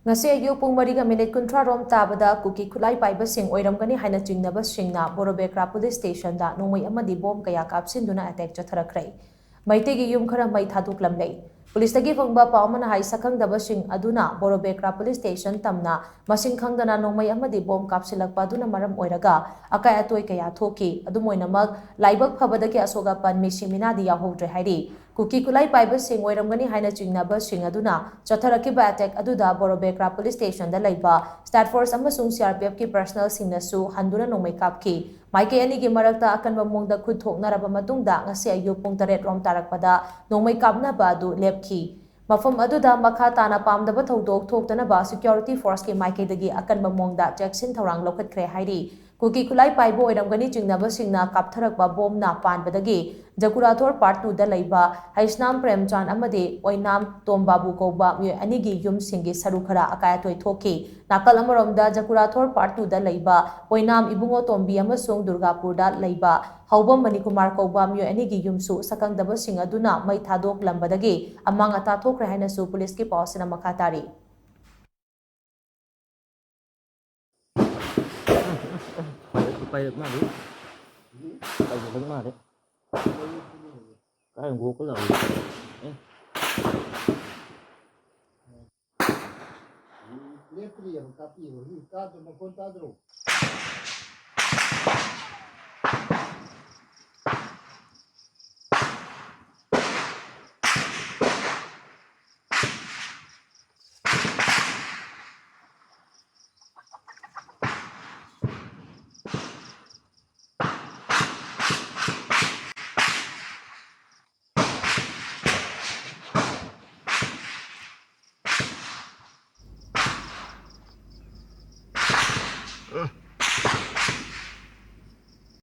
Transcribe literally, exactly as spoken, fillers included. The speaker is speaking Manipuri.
ꯉꯁꯤ ꯑꯌꯨꯛ ꯄꯨꯡ ꯃꯔꯤꯒ ꯃꯤꯅꯤꯠ ꯀꯨꯟꯊ꯭ꯔꯥ ꯔꯣꯝ ꯇꯥꯕꯗ ꯀꯨꯀꯤ ꯈꯨꯠꯂꯥꯏ ꯄꯥꯏꯕꯁꯤꯡ ꯑꯣꯏꯔꯝꯒꯅꯤ ꯍꯥꯏꯅ ꯆꯤꯡꯅꯕꯁꯤꯡꯅ ꯕꯣꯔꯣꯕꯦꯀ꯭ꯔꯥ ꯄꯨꯂꯤꯁ ꯁ꯭ꯇꯦꯁꯟꯗ ꯅꯣꯡꯃꯩ ꯑꯃꯗꯤ ꯕꯣꯝ ꯀꯌꯥ ꯀꯥꯞꯁꯤꯟꯗꯨꯅ ꯑꯦꯇꯦꯛ ꯆꯠꯊꯔꯛꯈ꯭ꯔꯦ꯫ ꯃꯩꯇꯩꯒꯤ ꯌꯨꯝ ꯈꯔ ꯃꯩ ꯊꯥꯗꯣꯛꯂꯝꯂꯦ꯫ ꯄꯨꯂꯤꯁꯇꯒꯤ ꯐꯪꯕ ꯄꯥꯎ ꯑꯃꯅ ꯍꯥꯏ, ꯁꯛꯈꯪꯗꯕꯁꯤꯡ ꯑꯗꯨꯅ ꯕꯣꯔꯣꯕꯦꯀ꯭ꯔꯥ ꯄꯨꯂꯤꯁ ꯁ꯭ꯇꯦꯁꯟ ꯇꯝꯅ ꯃꯁꯤꯡ ꯈꯪꯗꯅ ꯅꯣꯡꯃꯩ ꯑꯃꯗꯤ ꯕꯣꯝ ꯀꯥꯞꯁꯤꯜꯂꯛꯄ ꯑꯗꯨꯅ ꯃꯔꯝ ꯑꯣꯏꯔꯒ ꯑꯀꯥꯏ ꯑꯇꯣꯏ ꯀꯌꯥ ꯊꯣꯛꯈꯤ꯫ ꯑꯗꯨꯝ ꯑꯣꯏꯅꯃꯛ, ꯂꯥꯏꯕꯛ ꯐꯕꯗꯒꯤ ꯑꯁꯣꯛ ꯑꯄꯟ ꯃꯤꯁꯤ ꯃꯤꯅꯥꯗꯤ ꯌꯥꯎꯍꯧꯗ꯭ꯔꯦ ꯍꯥꯏꯔꯤ꯫ ꯀꯨꯀꯤ ꯈꯨꯠꯂꯥꯏ ꯄꯥꯏꯕꯁꯤꯡ ꯑꯣꯏꯔꯝꯒꯅꯤ ꯍꯥꯏꯅ ꯆꯤꯡꯅꯕꯁꯤꯡ ꯑꯗꯨꯅ ꯆꯠꯊꯔꯛꯈꯤꯕ ꯑꯦꯇꯦꯛ ꯑꯗꯨꯗ ꯕꯣꯔꯣꯕꯦꯀ꯭ꯔꯥ ꯄꯨꯂꯤꯁ ꯁ꯭ꯇꯦꯁꯟꯗ ꯂꯩꯕ ꯁ꯭ꯇꯥꯠ ꯐꯣꯔꯁ ꯑꯃꯁꯨꯡ ꯁꯤ ꯑꯥꯔ ꯄꯤ ꯑꯦꯐꯀꯤ ꯄꯔꯁꯅꯦꯜꯁꯤꯡꯅꯁꯨ ꯍꯟꯗꯨꯅ ꯅꯣꯡꯃꯩ ꯀꯥꯞꯈꯤ꯫ ꯃꯥꯏꯀꯩ ꯑꯅꯤꯒꯤ ꯃꯔꯛꯇ ꯑꯀꯟꯕ ꯃꯑꯣꯡꯗ ꯈꯨꯠ ꯊꯣꯛꯅꯔꯕ ꯃꯇꯨꯡꯗ ꯉꯁꯤ ꯑꯌꯨꯛ ꯄꯨꯡ ꯇꯔꯦꯠ ꯔꯣꯝ ꯇꯥꯔꯛꯄꯗ ꯅꯣꯡꯃꯩ ꯀꯥꯞꯅꯕ ꯑꯗꯨ ꯂꯦꯞꯈꯤ꯫ ꯃꯐꯝ ꯑꯗꯨꯗ ꯃꯈꯥ ꯇꯥꯅ ꯄꯥꯝꯗꯕ ꯊꯧꯗꯣꯛ ꯊꯣꯛꯇꯅꯕ ꯁꯦꯀ꯭ꯌꯨꯔꯤꯇꯤ ꯐꯣꯔꯁꯀꯤ ꯃꯥꯏꯀꯩꯗꯒꯤ ꯑꯀꯟꯕ ꯃꯑꯣꯡꯗ ꯆꯦꯛꯁꯤꯟ ꯊꯧꯔꯥꯡ ꯂꯧꯈꯠꯈ꯭ꯔꯦ ꯍꯥꯏꯔꯤ꯫ ꯀꯨꯀꯤ ꯈꯨꯠꯂꯥꯏ ꯄꯥꯏꯕ ꯑꯣꯏꯔꯝꯒꯅꯤ ꯆꯤꯡꯅꯕꯁꯤꯡꯅ ꯀꯥꯞꯊꯔꯛꯄ ꯕꯣꯝꯅ ꯄꯥꯟꯕꯗꯒꯤ ꯖꯀꯨꯔꯥꯊꯣꯔ ꯄꯥꯔꯠ ꯇꯨꯗ ꯂꯩꯕ ꯍꯩꯁꯅꯥꯝ ꯄ꯭ꯔꯦꯝꯆꯥꯟ ꯑꯃꯗꯤ ꯑꯣꯏꯅꯥꯝ ꯇꯣꯝꯕꯥꯕꯨ ꯀꯧꯕ ꯃꯤꯑꯣꯏ ꯑꯅꯤꯒꯤ ꯌꯨꯝꯁꯤꯡꯒꯤ ꯁꯔꯨꯛ ꯈꯔ ꯑꯀꯥꯏ ꯑꯇꯣꯏ ꯊꯣꯛꯈꯤ꯫ ꯅꯥꯀꯜ ꯑꯃꯔꯣꯝꯗ ꯖꯀꯨꯔꯥꯊꯣꯔ ꯄꯥꯔꯠ ꯇꯨꯗ ꯂꯩꯕ ꯑꯣꯏꯅꯥꯝ ꯏꯕꯨꯡꯉꯣ ꯇꯣꯝꯕꯤ ꯑꯃꯁꯨꯡ ꯗꯨꯔꯒꯥꯄꯨꯔꯗ ꯂꯩꯕ ꯍꯧꯕꯝ ꯃꯅꯤꯀꯨꯃꯥꯔ ꯀꯧꯕ ꯃꯤꯑꯣꯏ ꯑꯅꯤꯒꯤ ꯌꯨꯝꯁꯨ ꯁꯛꯈꯪꯗꯕꯁꯤꯡ ꯑꯗꯨꯅ ꯃꯩ ꯊꯥꯗꯣꯛꯂꯝꯕꯗꯒꯤ ꯑꯃꯥꯡ ꯑꯇꯥ ꯊꯣꯛꯈ꯭ꯔꯦ ꯍꯥꯏꯅꯁꯨ ꯄꯨꯂꯤꯁꯀꯤ ꯄꯥꯎ ꯑꯁꯤꯅ ꯃꯈꯥ ꯇꯥꯔꯤ꯫ ꯄꯥꯏꯔꯛ ꯃꯥꯜꯂꯦ꯫ ꯄꯥꯏꯔꯛ ꯃꯥꯜꯂꯦ꯫ ꯀꯥꯏ ꯒꯣꯛꯀ ꯂꯥꯎꯔꯤ? ꯑꯦ꯫ ꯂꯦꯞꯇ꯭ꯔꯤ ꯑꯃ ꯀꯥꯞꯄꯤꯌꯦꯕ꯫ ꯍꯧꯖꯤꯛ ꯇꯥꯗ꯭ꯔꯣ? ꯃꯈꯣꯟ ꯇꯥꯗ꯭ꯔꯣ?